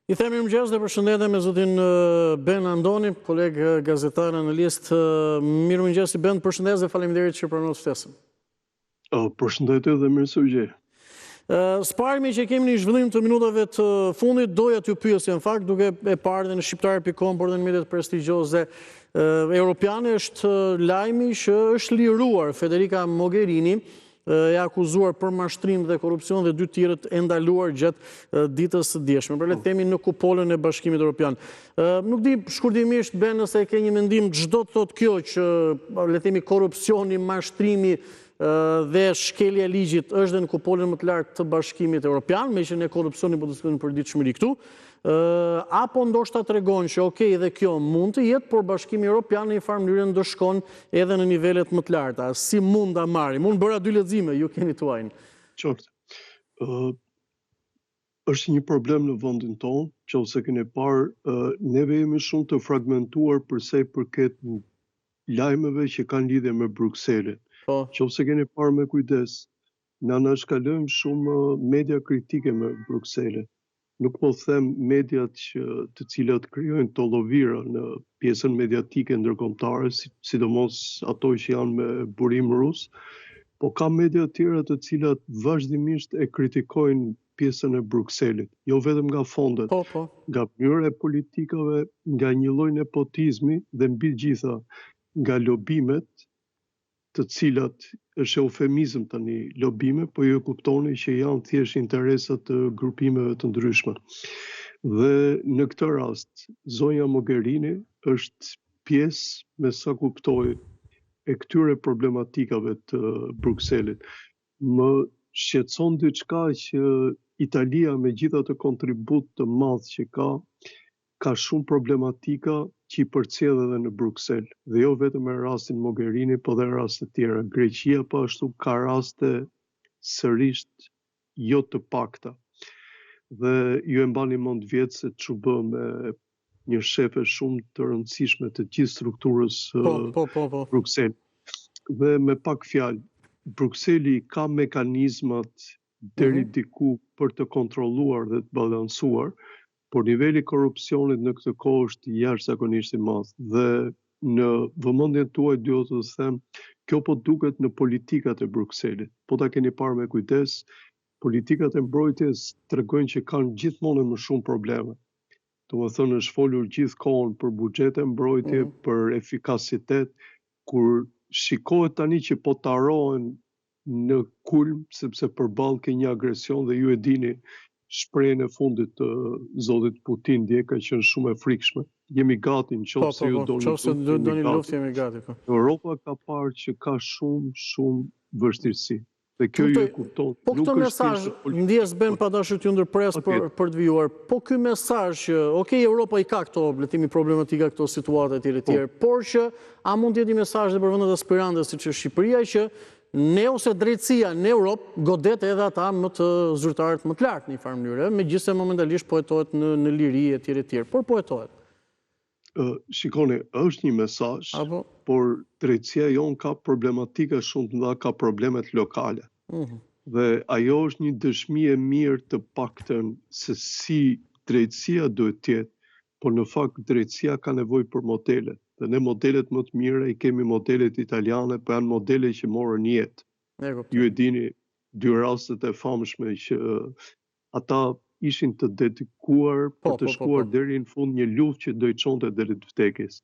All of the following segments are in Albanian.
I them mirëmëngjes dhe përshëndetje me zotin Ben Andoni, koleg gazetar analist. Mirëmëngjesi Ben, përshëndetje dhe faleminderit që pranuat ftesën. Përshëndetje dhe mirë se ju gjej. Së pari meqë kemi një zhvillim të minutave të fundit, doja t'ju pyesja në fakt, duke e parë dhe në shqiptar.com, por dhe në mediat prestigjioze europiane, është lajmi që është liruar Federica Mogherini, e akuzuar për mashtrim dhe korrupsion dhe dy tjerët e ndaluar gjatë ditës së djeshme. Pra le të themi në kupolën e Bashkimit Evropian. Nuk di shkurtimisht Ben nëse ke një mendim ç'do të thotë kjo që le të themi korrupsioni, mashtrimi dhe shkelja e ligjit është dhe në kupolën më të lartë të Bashkimit Evropian, meqë ne korrupsionin po diskutojmë përditshmëri këtu. Apo ndoshta tregon që ok dhe kjo mund të jetë, por Bashkimi Europian në një farë mënyre ndëshkon edhe në nivelet më të larta. Si mund ta marrim? Unë bëra dy lexime, ju keni tuajin. Qoftë. Është një problem në vendin tonë, qoftë se keni parë, neve jemi shumë të fragmentuar për sa i përket lajmeve që kanë lidhje me Brukselin. Po. Qoftë se keni parë me kujdes, ne anashkalojmë shumë media kritike me Brukselin. Nuk po them mediat që të cilat krijojnë tollovira në pjesën mediatike ndërkombëtare, sidomos ato që janë me burim rus, po ka media tjera të cilat vazhdimisht e kritikojnë pjesën e Brukselit, jo vetëm nga fondet, po, po. nga mënyra e politikave, nga një lloj nepotizmi dhe mbi të gjitha nga lobimet të cilat është eufemizëm tani lobime, po ju e kuptoni që janë thjesht interesa të grupimeve të ndryshme. Dhe në këtë rast, zonja Mogherini është pjesë, me sa kuptoj, e këtyre problematikave të Brukselit. Më shqetëson diçka që Italia me gjithë atë kontribut të madh që ka, ka shumë problematika që i përcjell edhe në Bruksel, dhe jo vetëm me rastin Mogherini, po dhe raste të tjera. Greqia po ashtu ka raste sërisht jo të pakta. Dhe ju e mbani mend vjet se ç'u bë me një shefe shumë të rëndësishme të gjithë strukturës po, po, po, po. Brukselit. Dhe me pak fjalë, Brukseli ka mekanizmat deri mhm. diku për të kontrolluar dhe të balancuar, por niveli i korrupsionit në këtë kohë është jashtëzakonisht i madh dhe në vëmendjen tuaj duhet të them, kjo po duket në politikat e Brukselit. Po ta keni parë me kujdes, politikat e mbrojtjes tregojnë që kanë gjithmonë e më shumë probleme. Domethënë është folur gjithë kohën për buxhete mbrojtje, mm. për efikasitet, kur shikohet tani që po tarohen në kulm sepse përballë ke një agresion dhe ju e dini shprehjen e fundit të zotit Putin dje ka qenë shumë e frikshme. Jemi gati në qoftë po, se po, ju po, doni luftë, jemi gati. Jemi gati po. Europa ka parë që ka shumë, shumë vështirësi. Dhe kjo ju e kupton. Po këtë mesazh, ndjesë Ben pa dashur t'ju ndërpres për, për të vijuar, po ky mesazh që, ok, Europa i ka këto, le të themi, problematika, këto situata e tjera e tjera, po. por që a mund të jetë një mesazh dhe për vendet aspirante siç është Shqipëria që Ne ose drejtësia në Europë godet edhe ata më të zyrtarët më të lartë në një farë mënyre, megjithëse momentalisht po hetohet në në liri e tjerë e tjerë, por po hetohet. Shikoni, është një mesazh, Apo? por drejtësia jonë ka problematika shumë të mëdha, ka problemet lokale. Mm -hmm. Dhe ajo është një dëshmi e mirë të paktën se si drejtësia duhet të jetë, por në fakt drejtësia ka nevojë për modele. Dhe ne modelet më të mira i kemi modelet italiane, po janë modele që morën jetë. Ju e dini dy rastet e famshme që ata ishin të dedikuar po, për të po, po, shkuar po. deri në fund një luftë që do i çonte deri të vdekjes.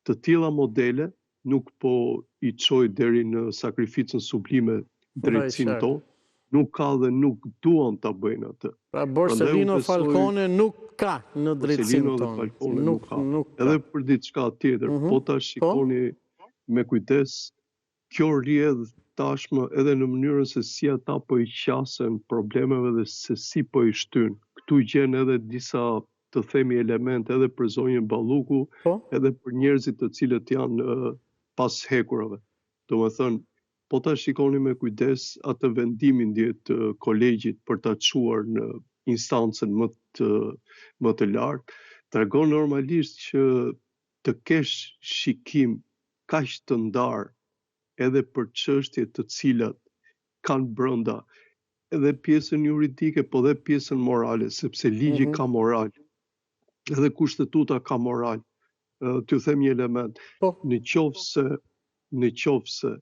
Të tilla modele nuk po i çoj deri në sakrificën sublime drejtësinë tonë, nuk ka dhe nuk duan ta bëjnë atë. Pra Borsellino Falcone nuk ka në drejtësinë tonë. Falcone nuk, ka. Nuk ka. Edhe për diçka tjetër, mm -hmm. po ta po. shikoni po? me kujdes, kjo rrjedh tashmë edhe në mënyrën se si ata po i qasen problemeve dhe se si po i shtyn. Këtu gjen edhe disa të themi elemente edhe për zonjën Balluku, po? edhe për njerëzit të cilët janë pas hekurave. Domethënë, po ta shikoni me kujdes atë vendimin dje të kolegjit për ta çuar në instancën më të më të lartë, tregon normalisht që të kesh shikim kaq të ndarë edhe për çështje të cilat kanë brenda edhe pjesën juridike, po dhe pjesën morale, sepse ligji mm -hmm. ka moral. Edhe kushtetuta ka moral. T'ju them një element. Po. Në qoftë se në qoftë se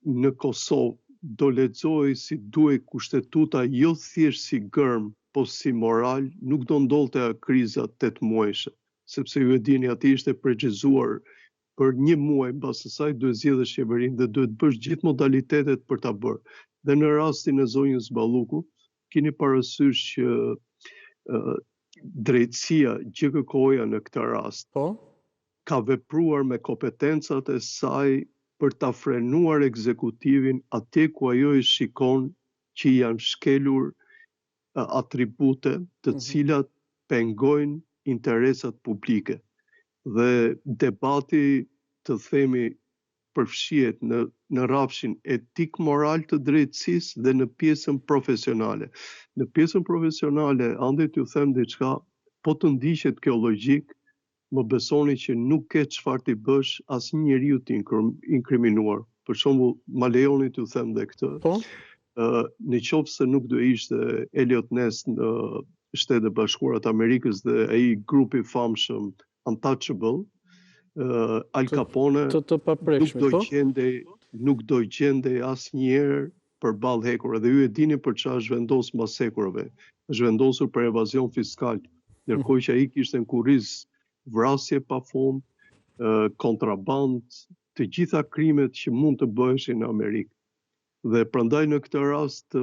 në Kosovë do lexohej si duhej kushtetuta jo thjesht si gërmë, po si moral, nuk do ndodhte ajo kriza tetëmuajshe, sepse ju e dini aty ishte precizuar për një muaj mbas asaj duhet zgjedhësh qeverinë dhe duhet bësh gjithë modalitetet për ta bërë. Dhe në rastin e zonjës Balluku, kini parasysh që drejtësia, GJKKO-ja në këtë rast, po? ka vepruar me kompetencat e saj për ta frenuar ekzekutivin atje ku ajo e shikon që i janë shkelur atribute të mhm. cilat pengojnë interesat publike. Dhe debati, të themi, përfshihet në në rrafshin etik moral të drejtësisë dhe në pjesën profesionale. Në pjesën profesionale, Andi t'ju them diçka, po të ndiqet kjo logjikë, më besoni që nuk ke çfarë t'i bësh asnjë njeriu të inkriminuar. Për shembull, ma lejoni t'ju them dhe këtë. Po. Ë në qoftë se nuk do ishte Eliot Ness në Shtetet e Bashkuara të Amerikës dhe ai grupi i famshëm Untouchable, uh, Al Capone të, të nuk do po? gjendej nuk do gjendej asnjëherë përballë hekurave dhe ju e dini për çfarë është vendosur mbas hekurave. Është vendosur për evazion fiskal, ndërkohë që ai kishte në kurriz vrasje pa fund, kontrabandë, të gjitha krimet që mund të bëheshin në Amerikë. Dhe prandaj në këtë rast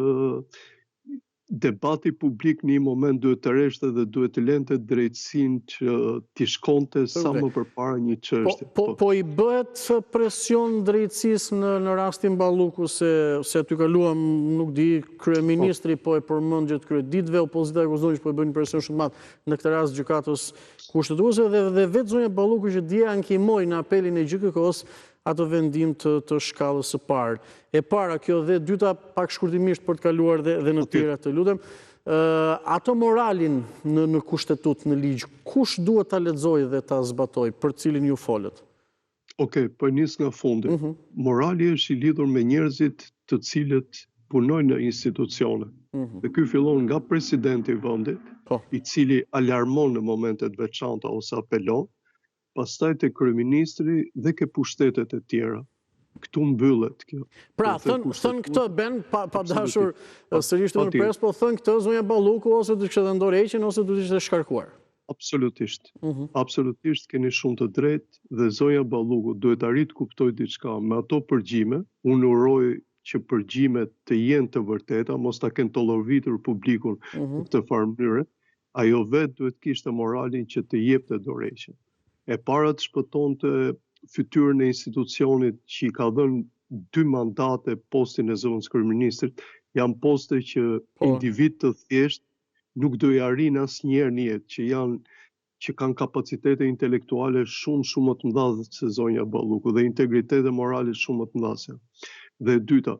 debati publik në një moment duhet të reshte dhe duhet të lente drejtësinë që t'i shkonte sa më përpara një po, çështje. Po, po, po i bëhet presion drejtësisë në, në rastin Balluku se, se aty kaluam, nuk di, kryeministri po, po e përmend gjatë këtyre ditëve, opozita akuzon që po i bëjnë presion shumë të madh në këtë rast gjykatës kushtetuese dhe, dhe vetë zonja Balluku që dje ankimoi në apelin e GJKKO-së atë vendim të të shkallës së parë. E para kjo dhe e dyta pak shkurtimisht për të kaluar dhe dhe në të tjera të lutem. Ë atë moralin në në kushtetutë në ligj, kush duhet ta lexojë dhe ta zbatojë, për të cilin ju folët? Okej, po e nis nga fundi. Mm -hmm. Morali është i lidhur me njerëzit të cilët punojnë në institucione. Mm -hmm. Dhe ky fillon nga presidenti i vendit, po. i cili alarmon në momente të veçanta ose apelon, pastaj te kryeministri dhe ke pushtetet e tjera. Këtu mbyllet kjo. Pra, thënë thënë këtë Ben, pa, pa dashur sërish të ndërpres, po thënë këtë zonja Balluku ose do të kishte dhënë dorëheqjen ose do të ishte shkarkuar. Absolutisht. Mm -hmm. Absolutisht keni shumë të drejtë dhe zonja Balluku duhet të arrijë të kuptojë diçka me ato përgjime. Unë uroj që përgjimet të jenë të vërteta, mos ta kenë tollovitur publikun mm -hmm. në këtë farë mënyre. Ajo vetë duhet të kishte moralin që të jepte dorëheqjen. E para të shpëtonte fytyrën e institucionit që i ka dhënë dy mandate postin e zëvendëskryeministrit, janë poste që po. individë të thjeshtë nuk do i arrijnë asnjëherë në jetë, që janë që kanë kapacitete intelektuale shumë shumë më të mëdha se zonja Balluku dhe integritete morale shumë më të mëdha se. Dhe e dyta,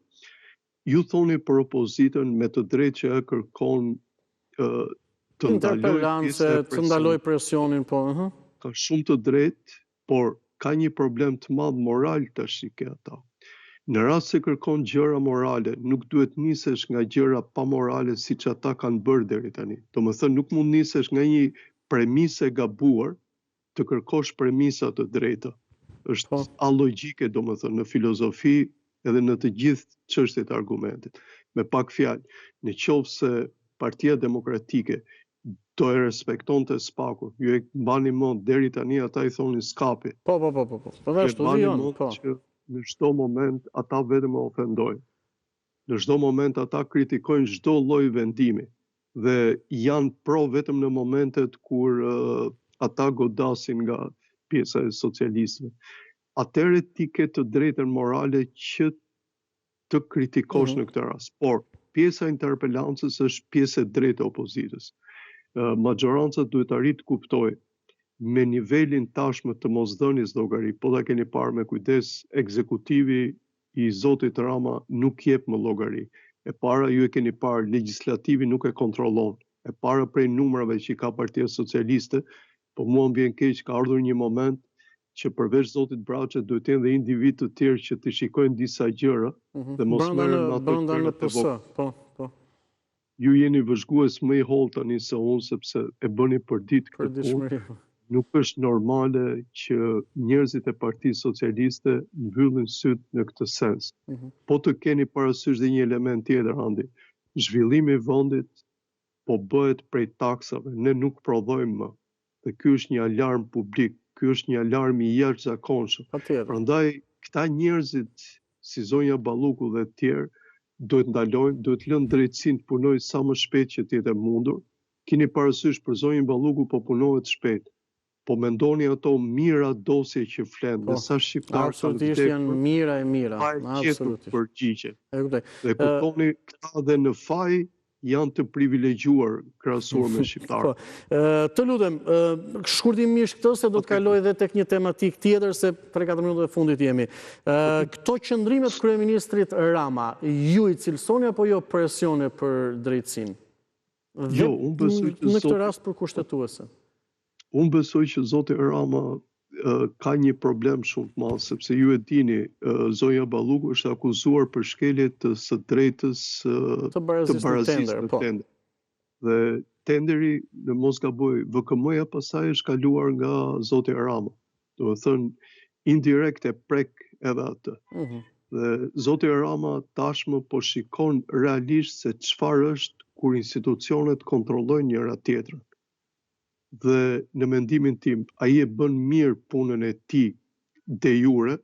Ju thoni për opozitën me të drejtë që e kërkon të ndalojë pjesën e të ndalojë presionin, po, ëh. Ka shumë të drejtë, por ka një problem të madh moral tashi ke ata. Në rast se kërkon gjëra morale, nuk duhet nisesh nga gjëra pa morale siç ata kanë bërë deri tani. Domethënë nuk mund nisesh nga një premisë e gabuar të kërkosh premisa të drejta. Është po. alogjike, domethënë, në filozofi edhe në të gjithë çështjet e argumentit. Me pak fjalë, në qoftë se Partia Demokratike do e respektonte SPAK-un, ju e mbani mend deri tani ata i thonin skapi. Po, po, po, po, po. Po dhe ashtu vijon, po. Që në çdo moment ata vetëm e ofendojnë. Në çdo moment ata kritikojnë çdo lloj vendimi dhe janë pro vetëm në momentet kur ata godasin nga pjesa e socialistëve. Atëherë ti ke të drejtën morale që të kritikosh mm -hmm. në këtë rast. Por pjesa e interpelancës është pjesë e drejtë e opozitës. Maxhoranca duhet të arrijë të kuptojë me nivelin tashmë të mosdhënies llogari, po ta keni parë me kujdes, ekzekutivi i zotit Rama nuk jep më llogari. E para ju e keni parë legjislativi nuk e kontrollon. E para prej numrave që i ka Partia Socialiste, po mua më vjen keq ka ardhur një moment që përveç zotit Braçe duhet të jenë dhe individë të tjerë që të shikojnë disa gjëra mm -hmm. dhe mos merren me ato gjëra të vogla. Po, po. Ju jeni vëzhgues më i hollë tani se unë sepse e bëni përditë këtë punë. Nuk është normale që njerëzit e Partisë Socialiste mbyllin sytë në këtë sens. Mm -hmm. Po të keni parasysh dhe një element tjetër, Andi, zhvillimi i vendit po bëhet prej taksave, ne nuk prodhojmë më. Dhe ky është një alarm publik, ky është një alarm i jashtëzakonshëm. Prandaj këta njerëzit si zonja Balluku dhe të tjerë duhet ndalojnë, duhet lënë drejtësinë të punojë sa më shpejt që të jetë e mundur. Kini parasysh për zonjën Balluku po punohet shpejt. Po mendoni ato mijëra dosje që flenë dhe po, sa shqiptarë kanë vdekur. janë mijëra e mijëra. Absolutisht. Përgjigje. E kuptoj. Dhe kuptoni këta dhe në faj janë të privilegjuar krahasuar me shqiptarët. Po. Të lutem, shkurtimisht këtë se do të kaloj dhe tek një tematikë tjetër se 3-4 minutat e fundit jemi. Këto qëndrime të kryeministrit Rama, ju i cilësoni apo jo presione për drejtësinë? Jo, unë besoj që në këtë rast për kushtetuesen. Unë besoj që zoti Rama ka një problem shumë të madh, sepse ju e dini, zonja Balluku është akuzuar për shkelje të së drejtës të barazisë në po. tender. Dhe tenderi, në mos gaboj, VKM-ja pastaj është kaluar nga zoti Rama. Domethënë, indirekt e prek edhe atë. Mm -hmm. Dhe zoti Rama tashmë po shikon realisht se çfarë është kur institucionet kontrollojnë njëra tjetrën. Dhe në mendimin tim, ai e bën mirë punën e tij de jure,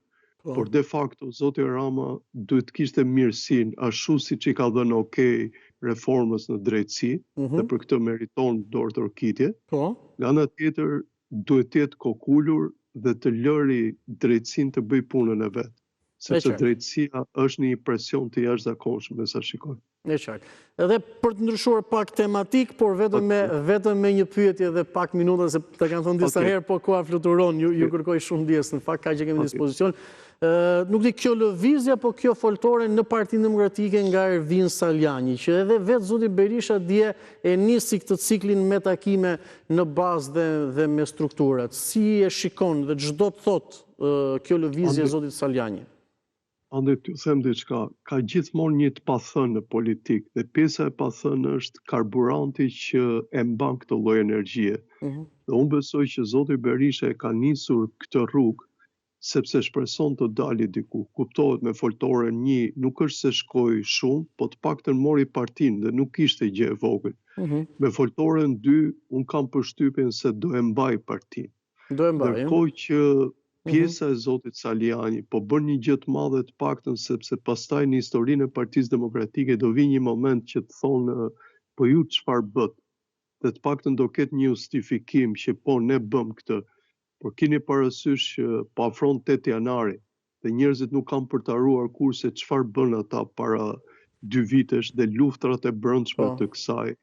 po. por de facto zoti Rama duhet të kishte mirësinë, ashtu siç i ka dhënë okay reformës në drejtësi, mm -hmm. dhe për këtë meriton duartrokitje. Po. Nga ana tjetër, duhet të jetë kokulur dhe të lëri drejtësinë të bëjë punën e vet. Sepse drejtësia është në një presion të jashtëzakonshëm, me sa shikoj. E qartë. Edhe për të ndryshuar pak tematikë, por vetëm me vetëm me një pyetje dhe pak minuta se ta kam thënë disa herë, po koha fluturon, ju ju kërkoj shumë ndjesë në fakt kaq që kemi në dispozicion. Ë nuk di kjo lëvizje apo kjo foltore në Partinë Demokratike nga Ervin Salianji, që edhe vetë zoti Berisha dje e nisi këtë ciklin me takime në bazë dhe dhe me strukturat. Si e shikon dhe ç'do të thotë kjo lëvizje e zotit Salianji? Andi, t'ju them diçka, ka gjithmonë një të pathënë në politikë dhe pjesa e pathënë është karburanti që e mban këtë lloj energjie. Mm -hmm. Dhe unë besoj që zoti Berisha e ka nisur këtë rrugë sepse shpreson të dali diku. Kuptohet me Foltoren një, nuk është se shkoi shumë, po të paktën mori partinë dhe nuk ishte gjë e vogël. Mm -hmm. Me Foltoren 2, unë kam përshtypjen se do e mbajë partinë. Do e mbajë. Ndërkohë që mhm. pjesa e zotit Salianji po bën një gjë të madhe të paktën sepse pastaj në historinë e Partisë Demokratike do vijë një moment që të thonë po ju çfarë bëtë dhe të paktën do ketë një justifikim që po ne bëmë këtë. Por kini parasysh që po afron 8 janari dhe njerëzit nuk kanë për të harruar kurrë se çfarë bënë ata para dy vitesh dhe luftrat e brendshme po. të kësaj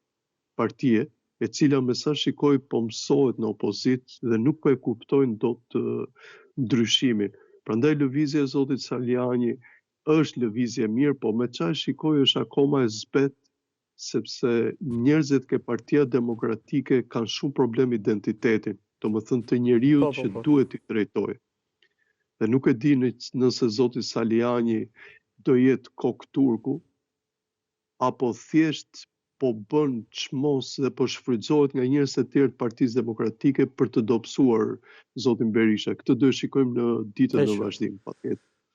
partie, e cila me sa shikoj po mësohet në opozitë dhe nuk po e kuptojnë dot ndryshimin. Prandaj lëvizja e zotit Salianji është lëvizje e mirë, po me ça shikoj është akoma e zbehtë sepse njerëzit ke Partia Demokratike kanë shumë problem identitetin, domethënë të njeriut po, po, që po. duhet t'i drejtojë. Dhe nuk e di nëse zoti Salianji do jetë kokë turku, apo thjesht po bën çmos dhe po shfrytëzohet nga njerëz të tjerë të Partisë Demokratike për të dobësuar zotin Berisha. Këtë do e shikojmë në ditët në vazhdim, patjetër.